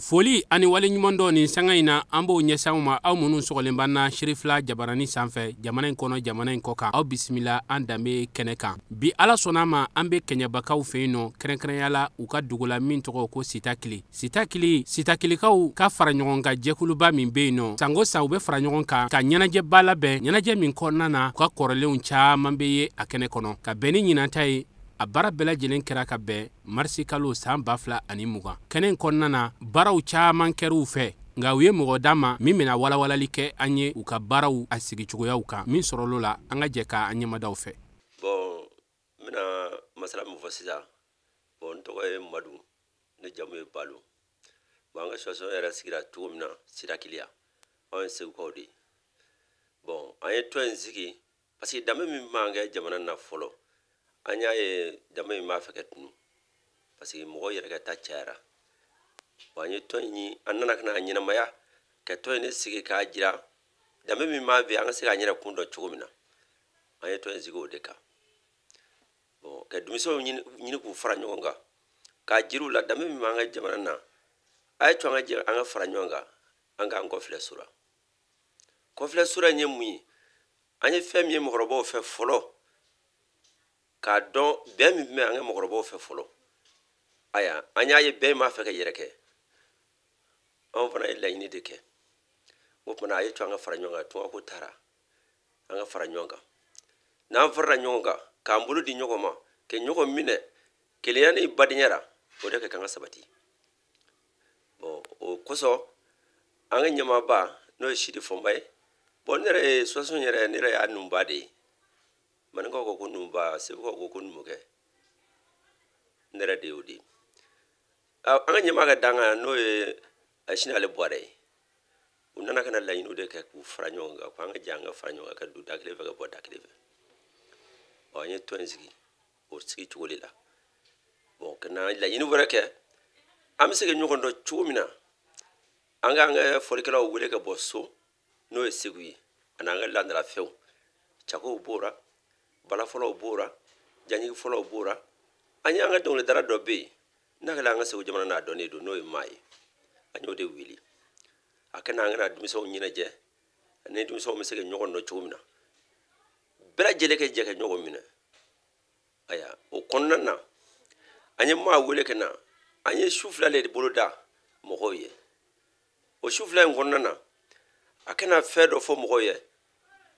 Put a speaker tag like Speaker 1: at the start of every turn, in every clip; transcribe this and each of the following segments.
Speaker 1: Foli ani waleɲumandɔn nin sanga in na, an b'o ɲɛsin aw ma, aw minnu sɔgɔlen b'an na Sirifila Jabarani sanfɛ, jamana in kɔnɔ, jamana in kɔ kan. Aw bisimila an danbe kɛnɛ kan. Bi, Ala sɔnna a ma, an bɛ Kɛɲɛbakaw fɛ yen nɔ, kɛrɛnkɛrɛnya la u ka dugu la min tɔgɔ ko Sitakili. Sitakili, Sitakilikaw ka fara ɲɔgɔn kan jɛkuluba min bɛ yen nɔ, sango san u bɛ fara ɲɔgɔn kan ka ɲɛnajɛba labɛn, ɲɛnajɛ min kɔnɔna na u ka kɔrɔlenw caman bɛ ye a kɛnɛ kɔnɔ. Ka bɛn ni ɲinanta ye, a baara bɛɛ lajɛlen kɛra ka bɛn marisi kalo san 2020. Kɛnɛ in kɔnɔna na, baaraw caman kɛr'u fɛ, nka u ye mɔgɔ d'a ma min bɛna walawalali kɛ an ye u ka baaraw a sigicogoyaw kan. Min sɔrɔlo la, an ka jɛ k'an ɲɛmadaw fɛ.
Speaker 2: Bon, n bɛna masala min fɔ sisan, bon, n tɔgɔ ye Madu, ne jamu ye Balo. Bon, an ka association yɛrɛ sigira cogo min na Sitakili yan, anw ye Segukaw de ye. Bon, an ye tɔn in sigi parce que danbe min b'an kɛ jamana na fɔlɔ, an y'a ye danbe in b'a fɛ ka tunu, parce que mɔgɔw yɛrɛ ka ta cayara. Bon, an ye tɔn in ɲini, an nana ka na a ɲɛnamaya ka tɔn in sigi k'a jira danbe min b'an fɛ, an ka se k'an yɛrɛ kun dɔn cogo min na. An ye tɔn in sigi o de kan. Bon, ka denmisɛnw ɲini k'u fara ɲɔgɔn kan k'a jira u la danbe min b'an ka jamana na, a ye to an ka jɛ an ka fara ɲɔgɔn kan, an k'an kɔfilɛ sura. Kɔfilɛ sura in ye mun ye? An ye fɛn min ye mɔgɔkɔrɔbaw fɛ fɔlɔ, k'a dɔn bɛn min bɛ an ka mɔgɔkɔrɔbaw fɛ fɔlɔ. Aya, an y'a ye bɛn b'a fɛ ka yɛrɛ kɛ, anw fana ye laɲini de kɛ. O tuma a ye to an ka fara ɲɔgɔn kan, tunga ko taara, an ka fara ɲɔgɔn kan. N'an farala ɲɔgɔn kan k'an bolo di ɲɔgɔn ma ka ɲɔgɔn minɛ kelenya ni badenya la, o de ka kan ka sabati. Bon, o kosɔn an ka ɲɛmaaba n'o ye Sidi Fɔnba ye. Bon, ne yɛrɛ ye association yɛrɛ, ne yɛrɛ y'a numuba de ye. Maninkaw ko ko numuba, segukaw ko ko numukɛ, ne yɛrɛ de y'o de ye. An ka ɲɛmaa ka dankan n'o ye Sinale Buwarɛ ye, u nana ka na laɲiniw de kɛ k'u fara ɲɔgɔn kan, ko an ka jɛ an ka fara ɲɔgɔn kan ka don da kelen fɛ ka bɔ da kelen fɛ. Bon, an ye tɔn in sigi o sigi cogo de la. Bon, ka na laɲini wɛrɛ kɛ, an bɛ se ka ɲɔgɔn dɔn cogo min na, an k'an ka fɔlikɛlaw wele ka bɔ so, n'o ye Segu ye, ani an ka laadalafɛnw. Cakow b'o la, balafɔlaw b'o la, jaɲigi fɔlaw b'o la. An ye an ka dɔnkilidala dɔ bɛ yen n'a kɛla an ka Segu jamana n'a dɔnnen don, n'o ye maa ye, an y'o de wele a ka na an kana denmisɛnw ɲɛnajɛ, ani denmisɛnw bɛ se ka ɲɔgɔn dɔn cogo min na, bɛɛ lajɛlen ka jɛ ka ɲɔgɔn minɛ. Ayiwa, o kɔnɔna na an ye maa wele ka na, an ye su fila de bolo da mɔgɔw ye. O su fila in kɔnɔna na, a kana fɛn dɔ fɔ mɔgɔw ye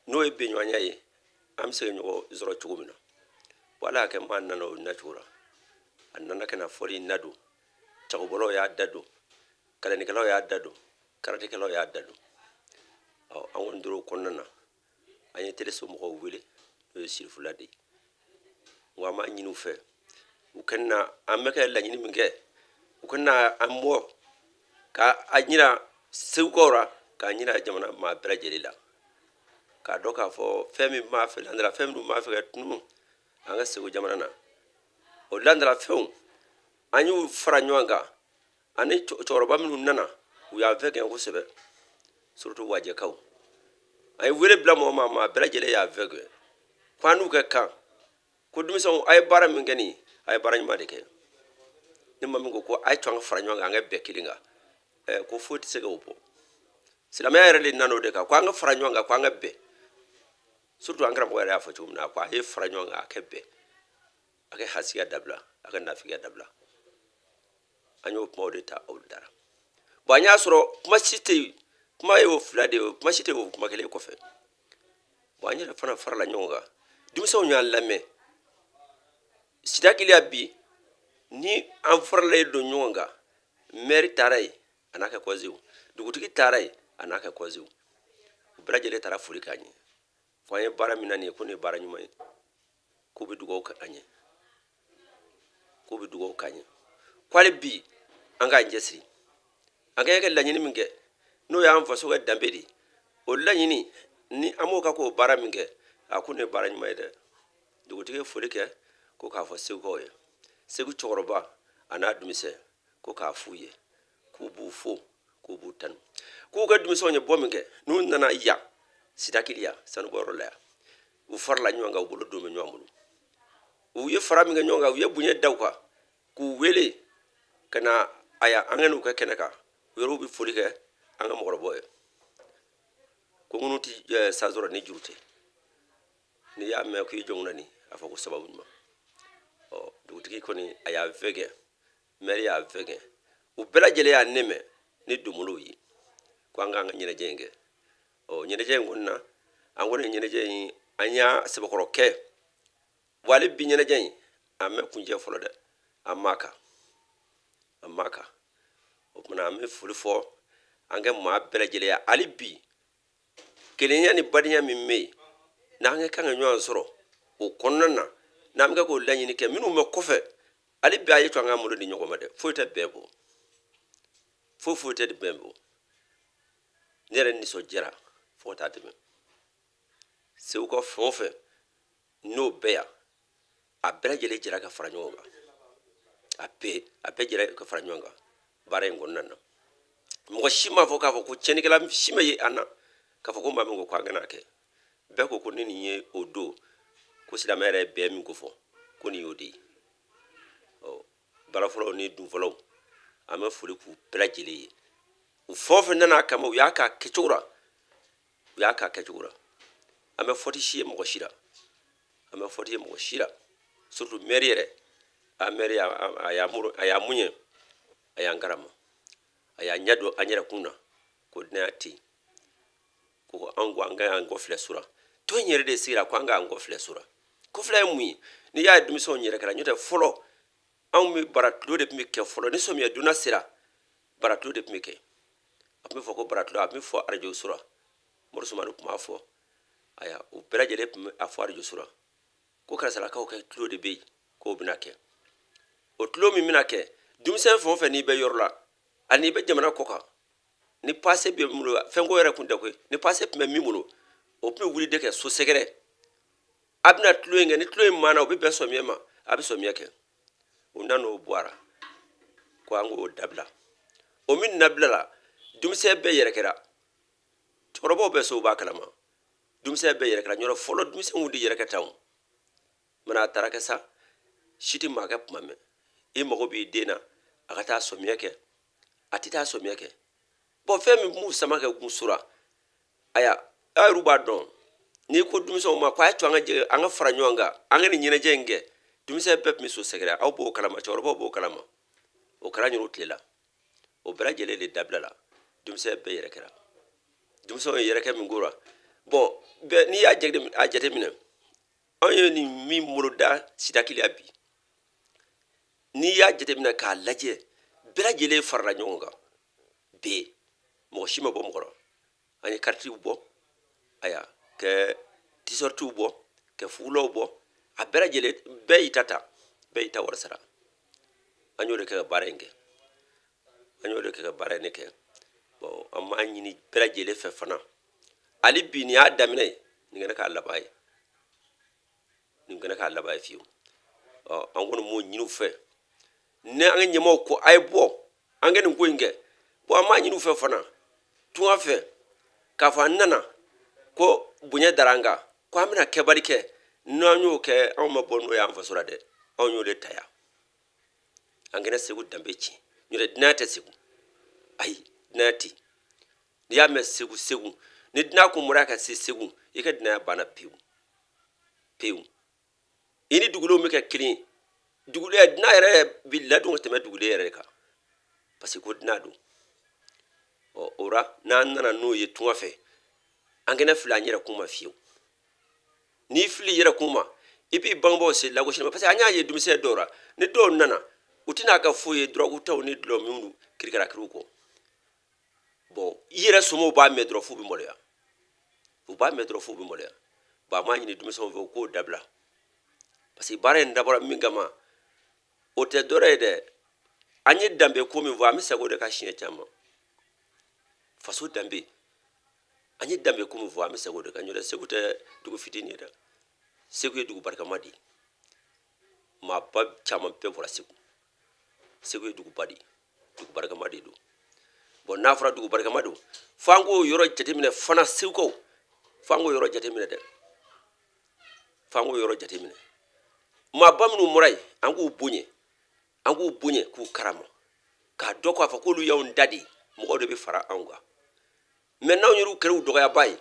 Speaker 2: n'o ye bɛnɲɔgɔnya ye, an bɛ se ka ɲɔgɔn sɔrɔ cogo min na. Wala y'a kɛ maa nana o nacogo la, a nana ka na fɔli in nadon, cakobɔlaw y'a da don, kalannikɛlaw y'a da don, karatekɛlaw y'a da don. Ɔ, an kɔni tora o kɔnɔna na, an ye teleso mɔgɔw wele, n'o ye Sirifula de ye. N ko an b'a ɲini u fɛ, u ka na, an bɛ ka laɲini min kɛ, u ka na an bɔ ka a ɲira Segukaw la, k'a ɲira jamana maa bɛɛ lajɛlen la, k'a dɔn k'a fɔ fɛn min b'a fɛ landala, fɛn minnu b'a fɛ ka tunu an ka Segu jamana na, o landala fɛnw an y'u fara ɲɔgɔn kan. Ani cɛkɔrɔba minnu nana, u y'an fɛ kɛ kosɛbɛ, surtout Wajɛkaw. An ye wele bila mɔgɔ ma, maa bɛɛ lajɛlen y'a fɛ kɛ ko an n'u ka kan, ko denmisɛnw, a ye baara min kɛ nin ye, a ye baara ɲuman de kɛ. Ni maa min ko ko a ye to an ka fara ɲɔgɔn kan, an ka bɛn kelen kan, ko foyi tɛ se k'o bɔ. Silamɛya yɛrɛ de nana o de kan, ko an ka fara ɲɔgɔn kan, ko an ka bɛn. Surtout an karamɔgɔ yɛrɛ y'a fɔ cogo min na, ko a ye fara ɲɔgɔn kan, a kɛ bɛn, a kɛ hasiya dabila, a ka nafigiya dabila. An y'o kumaw de ta o dara. Bon, an y'a sɔrɔ kuma si tɛ yen, kuma ye o fila de ye, kuma si tɛ yen o kuma kelen kɔfɛ. Bon, an yɛrɛ fana farala ɲɔgɔn kan, denmisɛnw y'an lamɛn. Sitakili bi, ni an farala don ɲɔgɔn kan, mɛri taara yen a n'a ka kɔzew, dugutigi taara yen a n'a ka kɔzew, u bɛɛ lajɛlen taara foli k'an ye, ko an ye baara min na nin ye, ko nin ye baara ɲuman ye, k'u bɛ dugawu kɛ an ye, k'u bɛ dugawu k'an ye, ko hali bi an k'an cɛsiri, an ka kɛ laɲini min kɛ, n'o y'an faso ka danbe de ye, o laɲini ni an m'o ka k'o baara min kɛ, a ko nin ye baara ɲuman ye dɛ. Dugutigi ye foli kɛ ko k'a fɔ Segukaw ye, Segu cɛkɔrɔba a n'a denmisɛn, ko k'a f'u ye k'u b'u fo, k'u b'u tanu, k'u ka denmisɛnw ye bɔ min kɛ, n'u nana yan Sitakili yan sanubɔyɔrɔ la yan, u farala ɲɔgɔn kan, u bolo don bɛ ɲɔgɔn bolo, u ye fara min kɛ ɲɔgɔn kan, u ye bonya da u kan, k'u wele ka na aya an ka n'u ka kɛnɛ kan. U yɛrɛw bɛ foli kɛ an ka mɔgɔkɔrɔbaw ye. Ko ŋunu tɛ san sɔrɔ ni juru tɛ. N'i y'a mɛn k'i jɔn na, a fɔ ko sababu ɲuman. Ɔ, dugutigi kɔni, a y'a fɛ kɛ, mɛri y'a fɛ kɛ, u bɛɛ lajɛlen y'a nɛmɛ ni donbolow ye ko an k'an ka ɲɛnajɛ in kɛ. Ɔ, ɲɛnajɛ in kɔni na, an kɔni ɲɛnajɛ in, an y'a sɛbɛkɔrɔ kɛ. Wa hali bi ɲɛnajɛ in, an bɛ kuncɛ fɔlɔ dɛ, an m'a kan, an m'a kan. O kumana, an bɛ foli fɔ an kɛ maa bɛɛ lajɛlen ye. Hali bi kelenya ni badenya min bɛ yen, n'an ka kan ka ɲɔgɔn sɔrɔ o kɔnɔna na, n'an bɛ kɛ k'o laɲini kɛ, minnu bɛ kɔfɛ, hali bi a ye to an k'an bolo di ɲɔgɔn ma dɛ. Foyi tɛ bɛn bɔ, foyi foyi tɛ bɛn bɔ. Ne yɛrɛ nisɔndiyara fo ka taa tɛmɛ. Segu ka fɛn o fɛn n'o bɛɛ yan, a bɛɛ lajɛlen jɛra ka fara ɲɔgɔn kan, a bɛɛ jɛra ka fara ɲɔgɔn kan baara in kɔnɔna na. Mɔgɔ si m'a fɔ k'a fɔ ko tiɲɛnikɛla si ma ye an na k'a fɔ ko maa min ko k'an kana kɛ. Bɛɛ ko ko ni nin ye o don, ko silamɛ yɛrɛ ye bɛn min ko fɔ, ko nin y'o de ye. Ɔ, balafɔlaw ni dunfɔlaw, an bɛ foli k'u bɛɛ lajɛlen ye. U fɛn o fɛn nana a kama, u y'a k'a kɛcogo la, u y'a k'a kɛcogo la. An bɛ fɔti si ye mɔgɔ si la, an bɛ fɔti ye mɔgɔ si la, surtout maire yɛrɛ. A maire, a y'a muɲɛ, a y'an karama, a y'a ɲɛ don an yɛrɛ kun na ko dunanya tɛ yen, ko an ko an ka y'an kɔ filɛ so la. Tɔn in yɛrɛ de sigira ko an k'an kɔ filɛ so la. Kɔfilɛ ye mun ye? N'i y'a ye denmisɛnw yɛrɛ kɛra, n'o tɛ fɔlɔ anw bɛ bara tulo de tun bɛ kɛ fɔlɔ. Ni sɔmiya donna sera, bara tulo de tun bɛ kɛ. A tun bɛ fɔ ko bara tulo, a tun bɛ fɔ arajo so la. Mori Sumani tun b'a fɔ. Aya, u bɛɛ lajɛlen tun bɛ a fɔ arajo so la ko karisalakaw kɛ tulo de bɛ yen, k'o bɛna kɛ. O tulo min bɛna kɛ, denmisɛn fɛn o fɛn n'i bɛ yɔrɔ la, ani n'i bɛ jamana kɔ kan, ni passe bɛ min bolo, fɛnko yɛrɛ kun tɛ koyi, ni passe tun bɛ min bolo, o tun bɛ wuli de kɛ so sɛgɛrɛ. A bɛna tulo in kɛ, ni tulo in banna, o bɛ bɛn sɔmiya ma, a bɛ sɔmiya kɛ. O nan'o bɔ a la ko an k'o dabila. O min nabila la, denmisɛn bɛɛ yɛrɛ kɛra, cɛkɔrɔbaw bɛ so, u b'a kalama, denmisɛn bɛɛ yɛrɛ kɛra. Ɲɔrɔ fɔlɔ denmisɛnw de yɛrɛ kɛ tan. O mana a taara kɛ sa, si tɛ maa kɛ kuma mɛn. I mago b'i den na, a ka taa sɔmiya kɛ, a tɛ taa sɔmiya kɛ. Bɔn, fɛn min b'u sama kɛ kun sora, aya, aw yɛrɛ b'a dɔn. N'i ko denmisɛnw ma ko a ye to an ka jɛ, an ka fara ɲɔgɔn kan, an ka nin ɲɛnajɛ in kɛ, denmisɛn bɛɛ tun bɛ so sɛgɛrɛ. Aw b'o kalama, cɛkɔrɔbaw b'o kalama. O kɛra ɲɔgɔn tile la, o bɛɛ lajɛlen de dabila la. Denmisɛn bɛɛ yɛrɛ kɛra, denmisɛnw ye yɛrɛ kɛ min ko la. Bɔn, bɛɛ n'i y'a jateminɛ, anw ye nin min boloda Sitakili bi, n'i y'a jateminɛ k'a lajɛ, bɛɛ lajɛlen farala ɲɔgɔn kan bɛɛ, mɔgɔ si ma bɔ mɔgɔ la. An ye karitiw bɔ, aya, kɛ tisɔritiw bɔ, kɛ fugulaw bɔ, a bɛɛ lajɛlen, bɛɛ y'i ta ta, bɛɛ y'i ta wari sara. An y'o de kɛ ka baara in kɛ, an y'o de kɛ ka baara in kɛ. Bɔn, an b'a ɲini bɛɛ lajɛlen fɛ fana, hali bi nin y'a daminɛ ye, nin kɛnɛ k'a laban ye, nin kɛnɛ k'a laban ye fiyewu. Ɔ, an kɔni b'o ɲini u fɛ. Ni an ka ɲɛmaaw ko a ye bɔ, an ka nin ko in kɛ, bɔn, an b'a ɲini u fɛ fana tunga fɛ k'a fɔ an nana ko bonya dara an kan, ko an bɛna kɛbali kɛ. N'an y'o kɛ, anw ma bɔ n'o ye an faso la dɛ, anw y'o de ta yan. An kɛnɛ Segu danbe tiɲɛ, n'o tɛ dunanya tɛ Segu. Ayi, dunanya tɛ. N'i y'a mɛn Segu, Segu, ni dunan kun bɔra ka se Segu, i ka dunanya banna pewu pewu. I ni dugulenw bɛ kɛ kelen ye. Dugulen, dunan yɛrɛ bi ladon ka tɛmɛ dugulen yɛrɛ kan, parce que ko dunan don. Ɔ, o la, n'an nana n'o ye tunga fɛ, an kɛnɛ fili an yɛrɛ kun ma fiyewu. N'i fili i yɛrɛ kun ma, i b'i bangebaaw se lagosi ma, parce que an y'a ye denmisɛn dɔw la, ni dɔw nana, u tɛna ka foyi ye dɔrɔgu taw ni dulɔ minnu kirikarakiriw kɔ. Bɔn, i yɛrɛ somɔgɔw b'a mɛn dɔrɔn f'u bɛ maloya, u b'a mɛn dɔrɔn f'u bɛ maloya. Bɔn, an b'a ɲini denmisɛnw fɛ, u k'o dabila, parce que baara in dabɔra min kama, o tɛ dɔwɛrɛ ye dɛ. An ye danbe ko min fɔ, an bɛ segin o de kan siɲɛ caman. Faso danbe, an ye danbe ko min fɔ, an bɛ segin o de kan. Ɲɔtɛ Segu tɛ dugu fitinin ye dɛ, Segu ye dugu barikama de ye. Maaba caman bɛɛ bɔra Segu. Segu ye duguba de ye, dugu barikama de don. Bɔn, n'a fɔra dugu barikama don, f'an k'o yɔrɔ jateminɛ fana. Segukaw, f'an k'o yɔrɔ jateminɛ dɛ, f'an k'o yɔrɔ jateminɛ. Maaba minnu bɔra yen, an k'u bonya, an k'u bonya, k'u karama, k'a dɔn k'a fɔ k'olu y'anw da de ye. Mɔgɔw de bɛ fara anw kan. Mɛ n'anw yɛrɛw kɛra u dɔgɔyaba ye,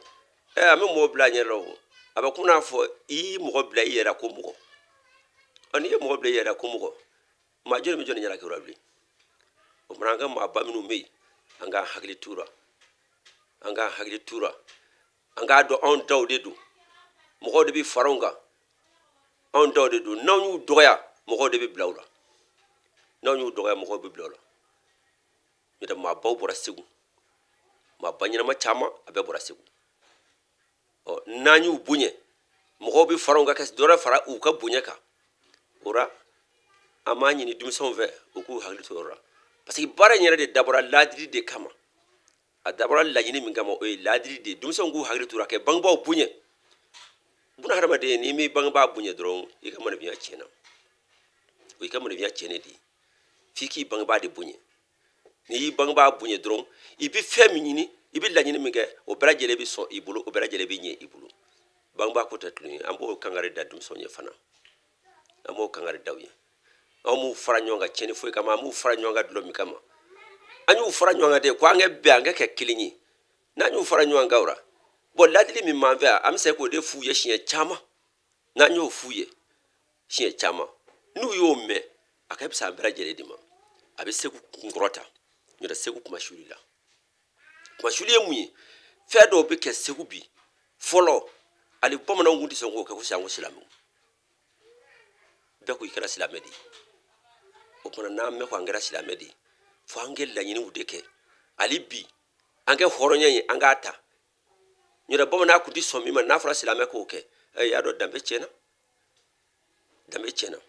Speaker 2: an bɛ mɔgɔw bila an yɛrɛ la o. A bɛ komi n'a fɔ i y'i mɔgɔ bila i yɛrɛ ko mɔgɔ. Ɔ, n'i ye mɔgɔ bila i yɛrɛ ko mɔgɔ, maa jɔnni bɛ jɔnni ɲɛna kɛ bilen? O fana, an ka maaba minnu bɛ yen, an k'an hakili t'u la, an k'an hakili t'u la, an k'a dɔn anw daw de don. Mɔgɔw de bɛ fara anw kan, anw daw de don. N'anw y'u dɔgɔya, mɔgɔw de bɛ bila u la. N'anw y'u dɔgɔya, mɔgɔw bɛ bila u la. N'o tɛ, maabaw bɔra Segu, maaba ɲɛnama caman a bɛɛ bɔra Segu. Ɔ, n'an y'u bonya, mɔgɔw bɛ fara anw kan ka dɔ wɛrɛ fara u ka bonya kan. O la, an b'a ɲini denmisɛnw fɛ, u k'u hakili to o yɔrɔ la, parce que baara in yɛrɛ de dabɔra laadiri de kama. A dabɔra laɲini min kama, o ye laadiri de ye. Denmisɛnw k'u hakili to o la, ka bangebaaw bonya. Buna hadamaden, n'i m'i bangebaa bonya dɔrɔn, i ka maninfinya tiɲɛna. O y'i ka maninfinya tiɲɛnen de ye. F'i k'i bangebaa de bonya. N'i y'i bangebaa bonya dɔrɔn, i bɛ fɛn min ɲini, i bɛ laɲini min kɛ, o bɛɛ lajɛlen bɛ sɔn i bolo, o bɛɛ lajɛlen bɛ ɲɛ i bolo. Bangebaa ko tɛ tulon ye. An b'o kangari da denmisɛnw ye fana, an b'o kangari da u ye. Anw m'u fara ɲɔgɔn kan tiɲɛni foyi kama, an m'u fara ɲɔgɔn kan dulɔ min kama. An y'u fara ɲɔgɔn kan de ko an ka bɛn, an ka kɛ kelen ye. N'an y'u fara ɲɔgɔn kan o la, bɔn, ladili min b'an fɛ yan, an bɛ se k'o de f'u ye siɲɛ caman. N'an y'o f'u ye siɲɛ caman, n'u y'o mɛn, a ka fisa an bɛɛ lajɛlen de ma. A bɛ Segu kunkɔrɔta. N'o tɛ, Segu kumasuli la, kumasuli ye mun ye? Fɛn dɔw bɛ kɛ Segu bi, fɔlɔ hali bamananw kun tɛ sɔn k'o kɛ, ko sisan ko silamɛw bɛɛ ko i kɛra silamɛ de ye. O kumana, n'an mɛn ko an kɛra silamɛ de ye, fo an kɛ laɲiniw de kɛ. Hali bi an kɛ hɔrɔnya ye, an k'a ta. N'o tɛ, bamanan kun tɛ sɔn min ma, n'a fɔra silamɛ k'o kɛ, ɛ, y'a dɔn danbe tiɲɛna, danbe tiɲɛna.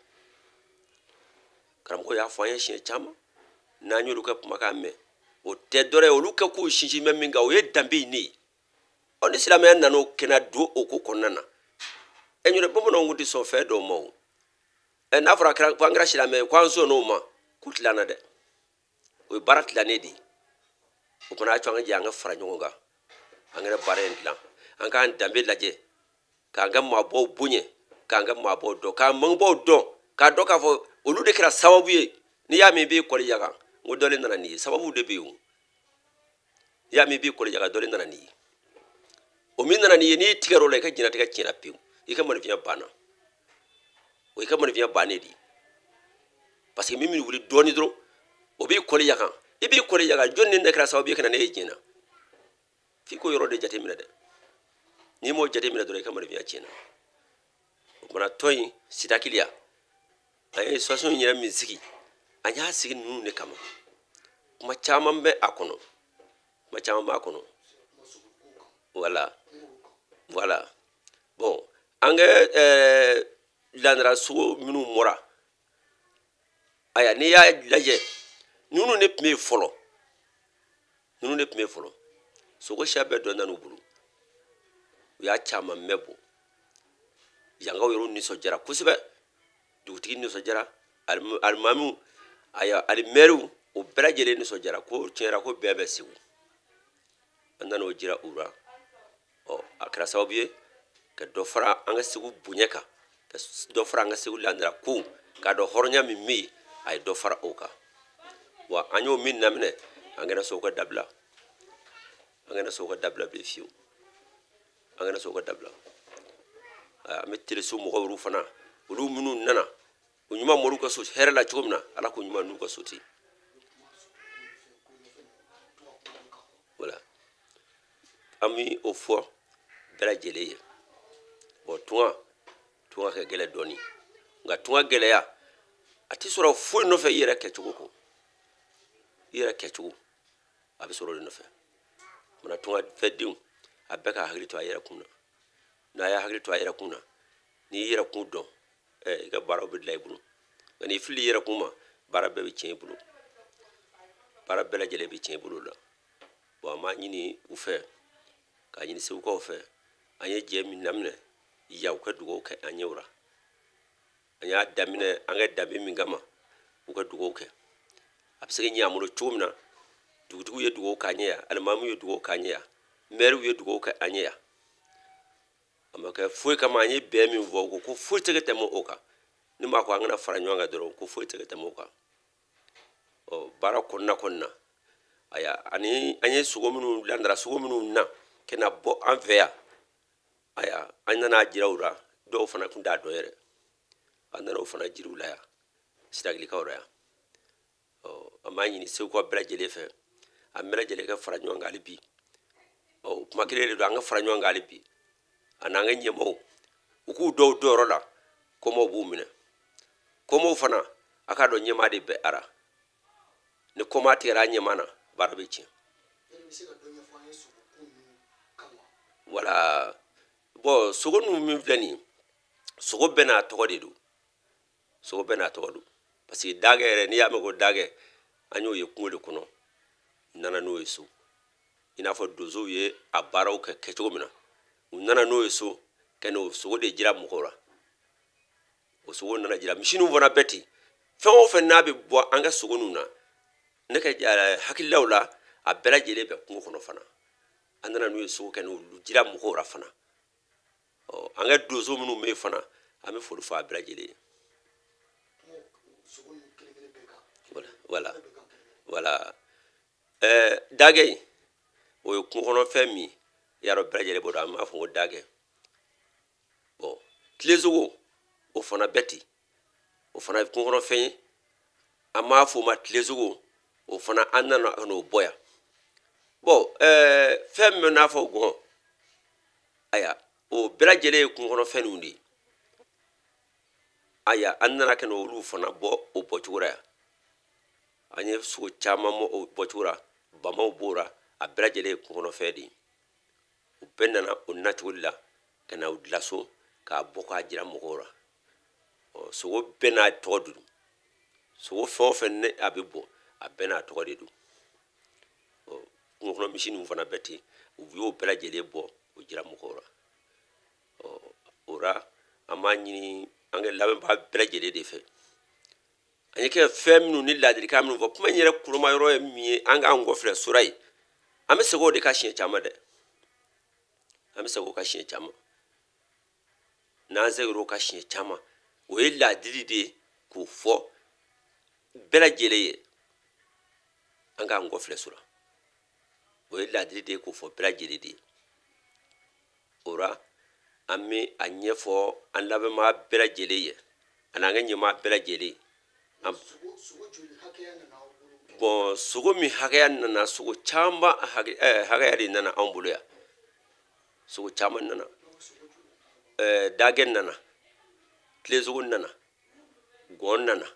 Speaker 2: Karamɔgɔ y'a fɔ an ye siɲɛ caman, n'an y'olu ka kumakan mɛn, o tɛ dɔrɔn ye. Olu kɛ k'u sinsin bɛ min kan, o ye danbe in de ye. Ɔ, ni silamɛya nana o kɛnɛ don o ko kɔnɔna na, ɛ, ɲɔrɔ bamananw kun tɛ sɔn fɛn dɔw ma o. Ɛ, n'a fɔra ko an kɛra silamɛ ye, ko an sɔnn'o ma, ko tilanna dɛ, o ye baara tilannen de ye. O fana y'a to an ka jɛ, an ka fara ɲɔgɔn kan, an kɛra baara in dilan, an k'an danbe lajɛ, k'an ka maabaw bonya, k'an ka maabaw dɔn, k'an bangebaaw dɔn, k'a dɔn k'a fɔ olu de kɛra sababu ye. N'i y'a mɛn i b'i kɔli yaga, n ko dɔ de nana n'i ye. Sababu de bɛ yen o. N'i y'a mɛn i b'i kɔli yaga, dɔ de nana n'i ye. O min nana n'i ye, n'i tigɛr'o la, i ka diɲɛlatigɛ tiɲɛna pewu, i ka maninfinya banna. O y'i ka maninfinya bannen de ye, parce que min bɛ wuli dɔɔnin dɔrɔn, o b'i kɔli yaga, i b'i kɔli yaga. Jɔnni ne kɛra sababu ye ka na ne ye diɲɛ na? F'i k'o yɔrɔ de jateminɛ dɛ. N'i m'o jateminɛ dɔrɔn, i ka maninfinya tiɲɛna. O kumana, tɔn in Sitakiliya, an ye association yɛrɛ min sigi, an y'a sigi ninnu de kama. Kuma caman bɛ a kɔnɔ, kuma caman b'a kɔnɔ. Voilà, voilà. Bon, an kɛ landara sogo minnu mɔra, aya, n'i y'a lajɛ, ninnu de tun bɛ yen fɔlɔ, ninnu de tun bɛ yen fɔlɔ. Sogo siya bɛɛ dɔ nan'u bolo, u y'a caman mɛn bɔ. Yankaw yɛrɛ nisɔndiyara kosɛbɛ, dugutigi nisɔndiyara, alimamiw, aya, ali mɛriw, o bɛɛ lajɛlen nisɔndiyara ko tiɲɛ ko bɛn bɛ Segu. An nan'o jira u la. Ɔ, a kɛra sababu ye ka dɔ fara an ka Segu bonya kan, ka dɔ fara an ka Segu landara kow k'a dɔn hɔrɔnya min bɛ yen, a ye dɔ fara o kan. Wa an y'o min daminɛ, an kana sɔn o ka dabila, an kana sɔn o ka dabila bilen fiyewu, an kana sɔn o ka dabila. An bɛ teleso mɔgɔw yɛrɛ fana, olu minnu nana, o ɲuman mɔriw ka so hɛrɛ la cogo min na, Ala k'o ɲuman n'u ka so ten. Voilà, an bɛ o fɔ bɛɛ lajɛlen ye. Bon, tunga, tunga ka gɛlɛn dɔɔni, nka tunga gɛlɛya a tɛ sɔrɔ foyi nɔfɛ i yɛrɛ kɛcogo kɔ. I yɛrɛ kɛcogo a bɛ sɔrɔ o de nɔfɛ. Mana tunga fɛdenw, a bɛɛ ka hakili to a yɛrɛ kun na. N'a y'a hakili to a yɛrɛ kun na, n'i y'i yɛrɛ kun dɔn, i ka baaraw bɛ dilan i bolo. Nka n'i fili i yɛrɛ kun ma, baara bɛɛ bɛ tiɲɛ i bolo, baara bɛɛ lajɛlen bɛ tiɲɛ i bolo la. Bon, an b'a ɲini u fɛ, k'a ɲini Segukaw fɛ, an ye jɛ min daminɛ yan, u ka dugawu kɛ an ye o la. An y'a daminɛ an ka danbe min kama, u ka dugawu kɛ. A bɛ se ka ɲɛ an bolo cogo min na, dugutigiw ye dugawu k'an ye yan, alimamiw ye dugawu k'an ye yan, mɛriw ye dugawu kɛ an ye yan. A ma kɛ foyi kama, an ye bɛn min fɔ, ko foyi tɛ ka tɛmɛ o kan. Ni maa ko an kana fara ɲɔgɔn kan dɔrɔn, ko foyi tɛ ka tɛmɛ o kan. Ɔ, baara kɔnɔna na, Aya, ani an ye sogo minnu landara, sogo minnu na ka na bɔ an fɛ yan, aya, an nana jira u la. Dɔw fana tun t'a dɔn yɛrɛ, an nana o fana jira u la yan, Sirakilikaw la yan. Ɔ, an b'a ɲini Segukaw bɛɛ lajɛlen fɛ, an bɛɛ lajɛlen ka fara ɲɔgɔn kan hali bi. Ɔ, kuma kelen de don, an ka fara ɲɔgɔn kan hali bi, ani an ka ɲɛmɔgɔw, u k'u dɔw dɔyɔrɔ la, kɔmɔw b'u minɛ. Kɔmɔw fana, a k'a dɔn ɲɛmaa de bɛ ara. Ni kɔma tigɛra a ɲɛmaa na, baara bɛ tiɲɛ. Wala, bɔn, sogo ninnu min filɛ nin ye, sogo bɛɛ n'a tɔgɔ de don. Sogo bɛɛ n'a tɔgɔ don, parce que dagɛ yɛrɛ, n'i y'a mɛn ko dagɛ, an y'o ye kungo de kɔnɔ, nana n'o ye so. I n'a fɔ donsow ye a baaraw kɛ kɛcogo min na, u nana n'o ye so ka n'o sogo de jira mɔgɔw la. O sogo nana jira. Misi ninnu fana bɛɛ ten. Fɛn o fɛn n'a bɛ bɔ an ka sogo ninnu na, ne ka hakililaw la, a bɛɛ lajɛlen bɛ kungo kɔnɔ fana. An nana n'u ye sogo kɛ n'olu jira mɔgɔw la fana. Ɔ, an ka donso minnu bɛ yen fana, an bɛ foli fɔ a bɛɛ lajɛlen ye. Voilà, voilà. Dagɛ in, o ye kungo kɔnɔfɛn min ye, i y'a dɔn bɛɛ lajɛlen b'o dɔn, an b'a fɔ ko dagɛ. Bɔn, tilesogo, o fana bɛ ten, o fana ye kungo kɔnɔfɛn ye, an b'a fɔ o ma tilesogo. O fana, an nana ka n'o bɔ yan. Bɔn, fɛn min bɛ n'a fɔ gɔn, aya, o bɛɛ lajɛlen ye kungo kɔnɔfɛn ninnu de ye. Aya, an nana ka n'olu fana bɔ o bɔcogo la yan. An ye sogo caman bɔ o bɔcogo la, bamaw b'o la, a bɛɛ lajɛlen ye kungo kɔnɔfɛn de ye. U bɛɛ nana o nacogo de la ka na u dilan so k'a bɔ k'a jira mɔgɔw la. Ɔ, sogo bɛɛ n'a tɔgɔ de don. Sogo fɛn o fɛn ne a bɛ bɔ, a bɛɛ n'a tɔgɔ de don. Ɔ, kungo kɔnɔ misi ninnu fana bɛɛ ten, u y'o bɛɛ lajɛlen bɔ k'o jira mɔgɔw la. Ɔ, o la, an b'a ɲini an ka lamɛnbaa bɛɛ lajɛlen de fɛ, an ye kɛ fɛn minnu ni ladilikan minnu fɔ, kuma in yɛrɛ kuloma yɔrɔ ye min ye, an k'an kɔfilɛ sura ye. An bɛ segin o de kan siɲɛ caman dɛ, an bɛ segin o kan siɲɛ caman. N'an seginna o kan siɲɛ caman, o ye laadili de ye k'o fɔ bɛɛ lajɛlen ye, an k'an kɔfilɛ sura. O ye laadili de ye k'o fɔ bɛɛ lajɛlen de ye. O la, an bɛ a ɲɛfɔ an lamɛnbaa bɛɛ lajɛlen ye, ani an ka ɲɛmaa bɛɛ lajɛlen ye. Bɔn, sogo min hakɛya nana, sogo caman hakɛya de nana anw bolo yan. Sogo caman nana. Dagɛ nana, tilesogo nana, gɔn nana,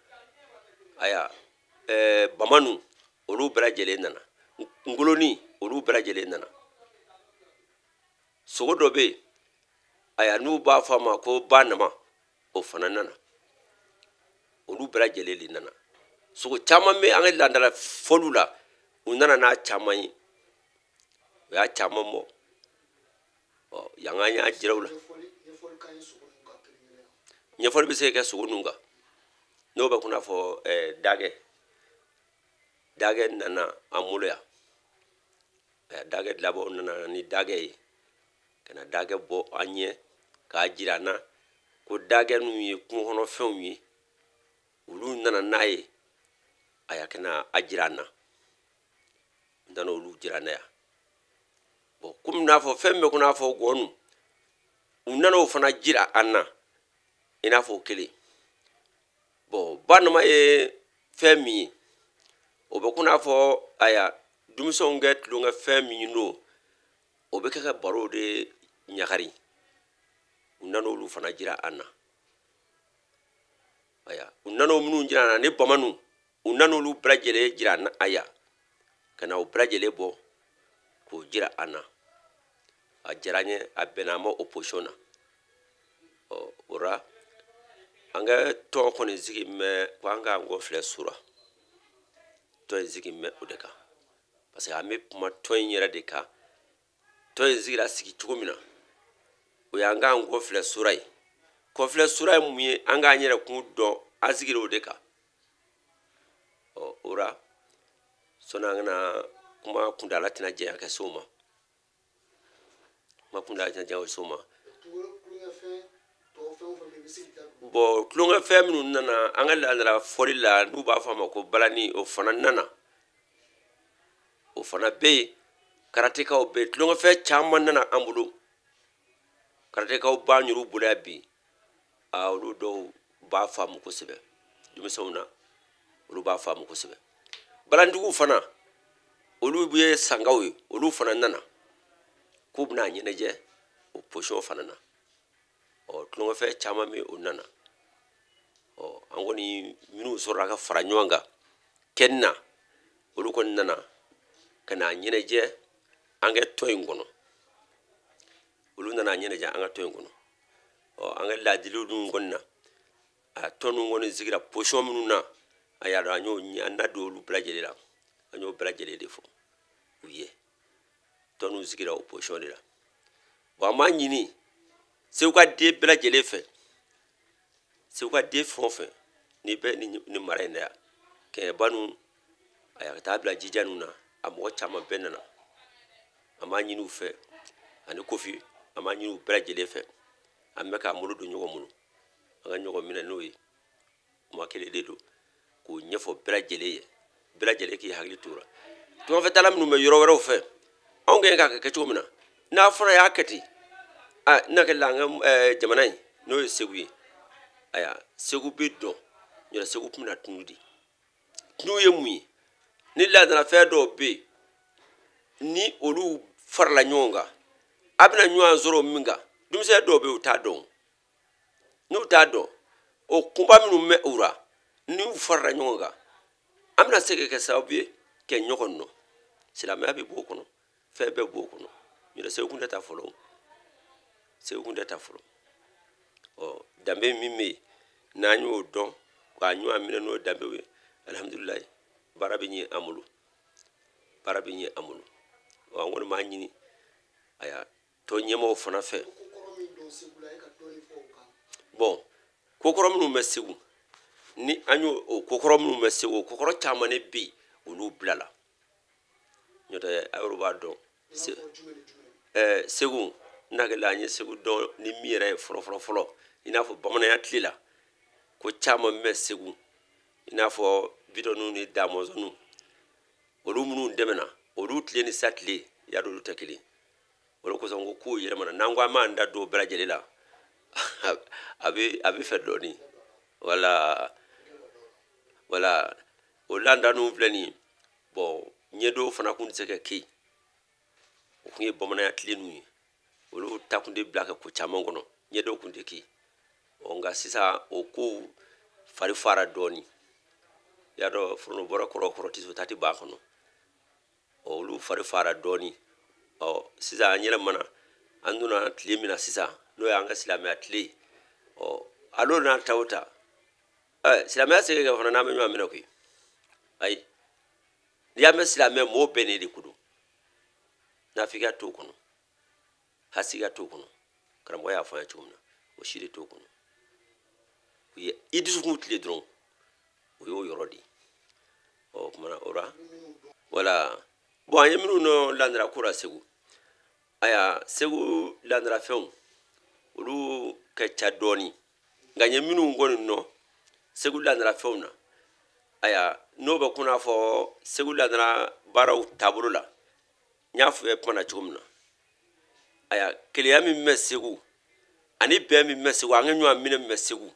Speaker 2: aya, bamanu, olu bɛɛ lajɛlen nana, ngoloni, olu bɛɛ lajɛlen nana. Sogo dɔ bɛ yen, aya, n'u b'a fɔ a ma ko banama, o fana nana. Olu bɛɛ lajɛlen de nana. Sogo caman bɛ an ka laadala fɔliw la, u nana n'a caman ye, u y'a caman bɔ. Ɔ, yan an y'a jira u la. Ɲɛfɔli bɛ se ka kɛ sogo ninnu kan, n'o bɛ kunna fɔ. Dagɛ, dagɛ nana an bolo yan. Dagɛ dilanbaaw nana ni dagɛ ye ka na dagɛ bɔ an ɲɛ k'a jira an na ko dagɛ ninnu ye kungo kɔnɔfɛnw ye. Olu nana n'a ye, a y'a ka a jira an na, n nana olu jira an na yan. Bɔn, komi n'a fɔ fɛn bɛ ko n'a fɔ gɔnu, u nana o fana jira an na, i n'a fɔ o kelen. Bɔn, banama ye fɛn min ye, o bɛ ko n'a fɔ, aya, denmisɛnw kɛ tulonkɛ fɛn min don, o bɛ kɛ ka baro de ɲagari. U nana olu fana jira an na. Aya, u nana o minnu jira an na, ni bamanu, u nana olu bɛɛ lajɛlen jira an na. Aya, ka na o bɛɛ lajɛlen bɔ k'o jira an na. A diyara n ye, a bɛnna an ma o position na. Ɔ, o la, an ka tɔn kɔni sigi mɛ ko an k'an kɔ filɛ sura. Tɔn in sigi mɛ o de kan, parce que an bɛ kuma tɔn in yɛrɛ de kan. Tɔn in sigira sigi cogo min na, o y'an k'an kɔ filɛ sura ye. Kɔfilɛ sura ye mun ye? An k'an yɛrɛ kun dɔn, an sigira o de kan. Ɔ, o la, sɔnni an kana kuma kuntaala tɛna janya ka se o ma, kuma kuntaala tɛna janya ka se o ma. Bɔn, tulonkɛfɛn minnu nana an ka laadala fɔli la, n'u b'a fɔ a ma ko balani, o fana nana. fana bɛ yen. Karatekaw bɛ yen, tulonkɛfɛn caman nana an bolo. Karatekaw b'an yɛrɛw bolo yan bi, olu dɔw b'a faamu kosɛbɛ denmisɛnw na, olu b'a faamu kosɛbɛ. Balantigiw fana, olu ye sankaw ye, olu fana nana k'u bɛna ɲɛnajɛ o position fana na. Ɔ, tulonkɛfɛn caman bɛ yen, o nana. Ɔ, an kɔni minnu sɔrɔla ka fara ɲɔgɔn kan kɛni na, olu kɔni nana ka na ɲɛnajɛ an ka tɔn in kɔnɔ. Olu nana ɲɛnajɛ an ka tɔn in kɔnɔ. Ɔ, an ka laadiliw dun kɔni na, a tɔn ninnu kɔni sigira position minnu na, a y'a dɔn an y'o an na don olu bɛɛ lajɛlen la, an y'o bɛɛ lajɛlen de fɔ u ye. Tɔn ninnu sigira o position de la. Bon, an b'a ɲini Segu ka den bɛɛ lajɛlen fɛ, Segu ka den fɛn o fɛn n'i bɛ nin mara in na yan, Kɛɲɛba ninnu, a ka taa bila Jija ninnu na, a mɔgɔ caman bɛɛ nana. An b'a ɲini u fɛ, ani Kofi, an b'a ɲini u bɛɛ lajɛlen fɛ, an bɛ k'an bolo don ɲɔgɔn bolo, an ka ɲɔgɔn minɛ n'o ye. Kuma kelen de don k'o ɲɛfɔ bɛɛ lajɛlen ye, bɛɛ lajɛlen k'i hakili t'o la. Tunganfɛtaala minnu bɛ yɔrɔ wɛrɛw fɛ, anw kɛlen k'a kɛ cogo min na, n'a fana y'a kɛ ten, n'a hakili la an ka jamana in n'o ye Segu ye, ayiwa Segu bɛ dɔn, ɲɔrɔ Segu tun bɛna tunu de. Tunu ye mun ye? Ni laadalafɛn dɔw bɛ yen, ni olu farala ɲɔgɔn kan, a bɛna ɲɔgɔn sɔrɔ min kan, denmisɛn dɔw bɛ yen u t'a dɔn. N'u t'a dɔn, o kunba minnu bɛ u la, n'u farala ɲɔgɔn kan, an bɛna se ka kɛ sababu ye ka ɲɔgɔn nɔ. Silamɛya bɛ b'o kɔnɔ, fɛn bɛɛ b'o kɔnɔ. Ɲɔrɔ Segu kun tɛ taa fɔlɔ, Segu kun tɛ taa fɔlɔ. Ɔ, danbe min bɛ yen, n'an y'o dɔn k'a ɲɔgɔn minɛ n'o danbew ye, alihamudulilayi, baara bɛ ɲɛ an bolo, baara bɛ ɲɛ an bolo. Ɔ, an kɔni b'a ɲini ayiwa tɔn ɲɛmaaw fana fɛ. Bon, kokɔrɔ minnu bɛ Segu, ni an y'o o kokɔrɔ minnu bɛ Segu, o kokɔrɔ caman de bɛ yen, olu bilala. N'o tɛ a yɛrɛ b'a dɔn. Segu, n hakili la an ye Segu dɔn ni min yɛrɛ ye fɔlɔ fɔlɔ fɔlɔ, i n'a fɔ bamananya tile la, ko caman bɛ Segu, i n'a fɔ bidɔnniw ni damɔzɔnniw, olu minnu dɛmɛna, olu tile ni sa tile, y'a dɔn olu tɛ kelen. O de kosɔn n ko kow yɛlɛmana, n'an ko an b'an da don bɛɛ lajɛlen la, a bɛ fɛ dɔɔnin. Wala wala, o laada ninnu filɛ nin ye. Bon, ɲɛdɔw fana kun tɛ se ka kɛ yen, o kun ye bamananya tile ninnu ye, olu ta kun tɛ bila ka ko caman kɔnɔ, ɲɛdɔw kun tɛ kɛ yen. Ɔ, nka sisan o kow fari fara dɔɔnin, i y'a dɔn foronto bɔra kɔrɔ kɔrɔ tɛ se o ta tɛ ban kɔnɔ. Ɔ, olu fari fara dɔɔnin. Ɔ, sisan an yɛlɛmana, an donna tile min na sisan, n'o y'an ka silamɛya tile ye. Ɔ, al'o n'a ta o ta, ɛ, silamɛya se ka kɛ fana n'an bɛ ɲɔgɔn minɛ koyi. Ayi, n'i y'a mɛn silamɛ, mɔgɔw bɛnnen de ko don. Nafigiya t'o kɔnɔ, hasidiya t'o kɔnɔ, karamɔgɔ y'a fɔ an ye cogo min na, o si de t'o kɔnɔ. U ye i dusukun tile dɔrɔn, o y'o yɔrɔ de ye. Ɔ, o kumana o la, wala. Bon, an ye minnu nɔ landara ko la Segu, ayiwa Segu landarafɛnw olu ka ca dɔɔnin, nka n ye minnu kɔni nɔ Segu landarafɛnw na, ayiwa n'o bɛ kun n'a fɔ Segu landara baaraw taabolo la, n y'a fɔ kuma na cogo min na, ayiwa keleya min bɛ Segu ani bɛn min bɛ Segu, an ka ɲɔgɔn minɛ min bɛ Segu,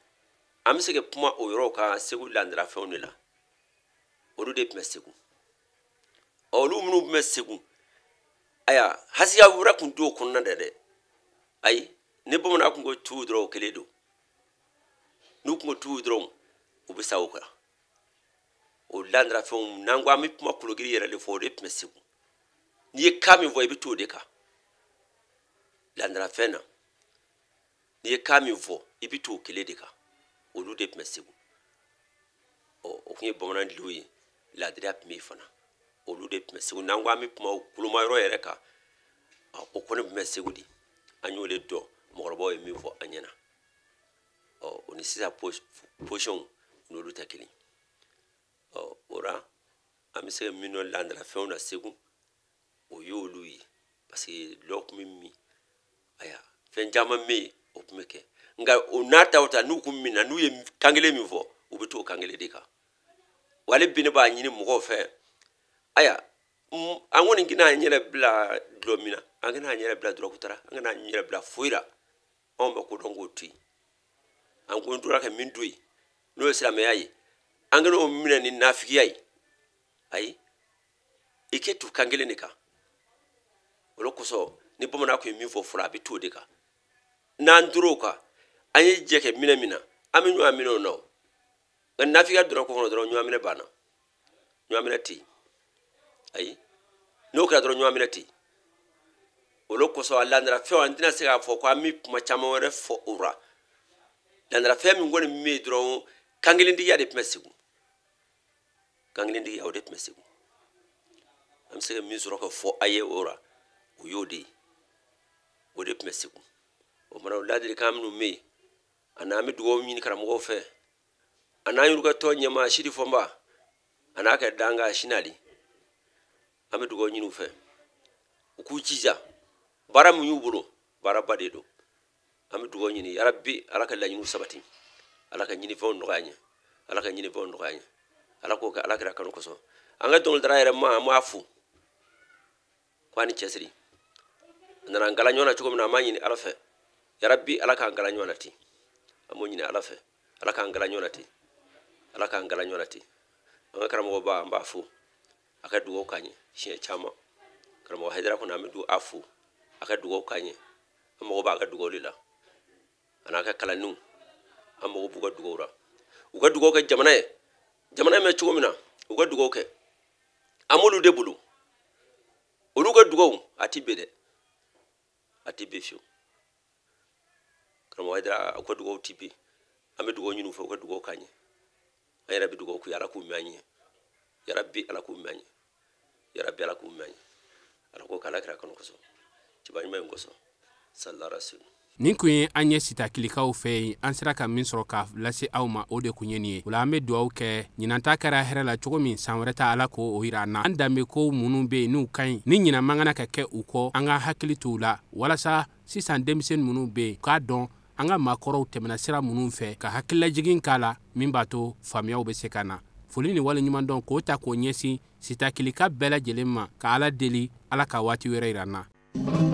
Speaker 2: an bɛ se ka kuma o yɔrɔw kan Segu landarafɛnw de la. Olu de tun bɛ Segu. Ɔ, olu minnu tun bɛ Segu, ayiwa hasiya wɛrɛ tun t'o kɔnɔna dɛ dɛ. Ayi, ni bamanan kun ko tu dɔrɔn, o kelen don. N'u kun ko tu dɔrɔn, u bɛ sa o kan. O landarafɛnw, n'an ko an bɛ kuma kologiri yɛrɛ de fɔ, o de tun bɛ Segu. N'i ye kan min fɔ, i bɛ t'o de kan landarafɛn na. N'i ye kan min fɔ, i bɛ t'o kelen de kan. Olu de tun bɛ Segu. Ɔ, o tun ye bamanandilenw ye, laadiriya tun bɛ yen fana. Olu de tun bɛ Segu. N'an ko an bɛ kuma koloma yɔrɔ yɛrɛ kan, o kɔni tun bɛ Segu de. An y'o de dɔn, mɔgɔkɔrɔbaw ye min fɔ an ɲɛna. Ɔ, o ni sisan posiyɔnw n'olu tɛ kelen. Ɔ, o la an bɛ se ka min dɔn landarafɛnw na Segu, o y'olu ye. Parce que dɔw tun bɛ min, ayiwa fɛn caman bɛ yen, o tun bɛ kɛ. Nka o n'a ta o ta, n'u kun minna, n'u ye kan kelen min fɔ, u bɛ t'o kan kelen de kan. Wa hali bi ne b'a ɲini mɔgɔw fɛ, ayiwa An kɔni kana an yɛrɛ bila dulɔ min na, an kana an yɛrɛ bila dɔrɔgu ta la, an kana an yɛrɛ bila foyi la. Anw bɛ ko dɔn k'o to yen. An ko tora ka min to yen, n'o ye silamɛya ye, an kana o minɛ ni nafigiya ye. Ayi, i kɛ tu kan kelen de kan. O de kosɔn ni bamanan tun ye min fɔ fɔlɔ, a bɛ to o de kan. N'an tor'o kan, an ye jɛ kɛ minɛ min na, an bɛ ɲɔgɔn minɛ o na. Nka nafigiya donna ko kɔnɔ dɔrɔn, ɲɔgɔn minɛ banna, ɲɔgɔn minɛ tɛ yen. Ayi, n'o kɛra dɔrɔn, ɲɔgɔn minɛ tɛ yen. O de kosɔn a laadalafɛnw, an tɛna se k'a fɔ ko an bɛ kuma caman wɛrɛ fɔ o la. Laadalafɛn min kɔni bɛ yen dɔrɔn, kankelentigiya de tun bɛ Segu. Kankelentigiya, o de tun bɛ Segu. An bɛ se ka min sɔrɔ ka fɔ a ye o la, o y'o de ye. O de tun bɛ Segu. O mana, o ladilikan minnu bɛ yen, a n'an bɛ dugawu ɲini karamɔgɔw fɛ, a n'an y'u ka tɔn ɲɛmaa Sidi Fɔnba, a n'a ka dankan Sinali, an bɛ dugawu ɲini u fɛ, u k'u jija. Baara min y'u bolo, baaraba de don. An bɛ dugawu ɲini, yarabi Ala ka laɲiniw sabati, Ala ka ɲinifɛnw nɔgɔya an ye, Ala ka ɲinifɛnw nɔgɔya an ye, Ala k'o kɛ Ala kira kanu kosɔn. An ka dɔnkilidala yɛrɛ ma, an b'a fo k'a ni cɛsiri. A nana an gala ɲɔgɔn na cogo min na, an b'a ɲini Ala fɛ, yarabi Ala k'an gala ɲɔgɔn na ten. An b'o ɲini Ala fɛ, Ala k'an gala ɲɔgɔn na ten, Ala k'an gala ɲɔgɔn na ten. An ka karamɔgɔba, an b'a fo, a ka dugawu k'an ye siɲɛ caman. Karamɔgɔ Hayidara kɔni, an bɛ a fo, a ka dugawu k'an ye. An mago b'a ka dugawu de la, a n'a ka kalandenw, an mago b'u ka dugawu la. U ka dugawu kɛ jamana ye, jamana in bɛ cogo min na, u ka dugawu kɛ. An b'olu de bolo, olu ka dugawu a ti bɛn dɛ, a ti bɛn fiyewu. Karamɔgɔ Hayidara, u ka dugawu ti bɛn. An bɛ dugawu ɲini u fɛ, u ka dugawu k'an ye. An yɛrɛ bɛ dugawu k'u ye, Ala k'u mɛn an ye, yarabi Ala k'u mɛn an ye, yarabi Ala k'u mɛn an ye. Ala k'o kɛ Ala kira kanu kosɔn, ciba ɲuman in kosɔn, sallallahu alaihi wasallam.
Speaker 1: Nin kun ye an ye Sitakilikaw fɛ yen. An sera ka min sɔrɔ k'a lase aw ma, o de kun ye nin ye. O la, an bɛ dugawu kɛ, ɲinan ta kɛra hɛrɛ la cogo min, san wɛrɛ ta, Ala k'o yira an na. An danbe ko minnu bɛ yen n'u ka ɲi, ni ɲinan man kan ka kɛ u kɔ, an ka hakili t'u la, walasa sisan denmisɛnnin minnu bɛ yen k'a dɔn an ka maakɔrɔw tɛmɛna sira minnu fɛ, ka hakililajigin k'a la, min b'a to faamuyaw bɛ se ka na. Foli ni wale ɲuman dɔn k'o ta k'o ɲɛsin Sitakilika bɛɛ lajɛlen ma, ka Ala deli, Ala ka waati wɛrɛ yira an na.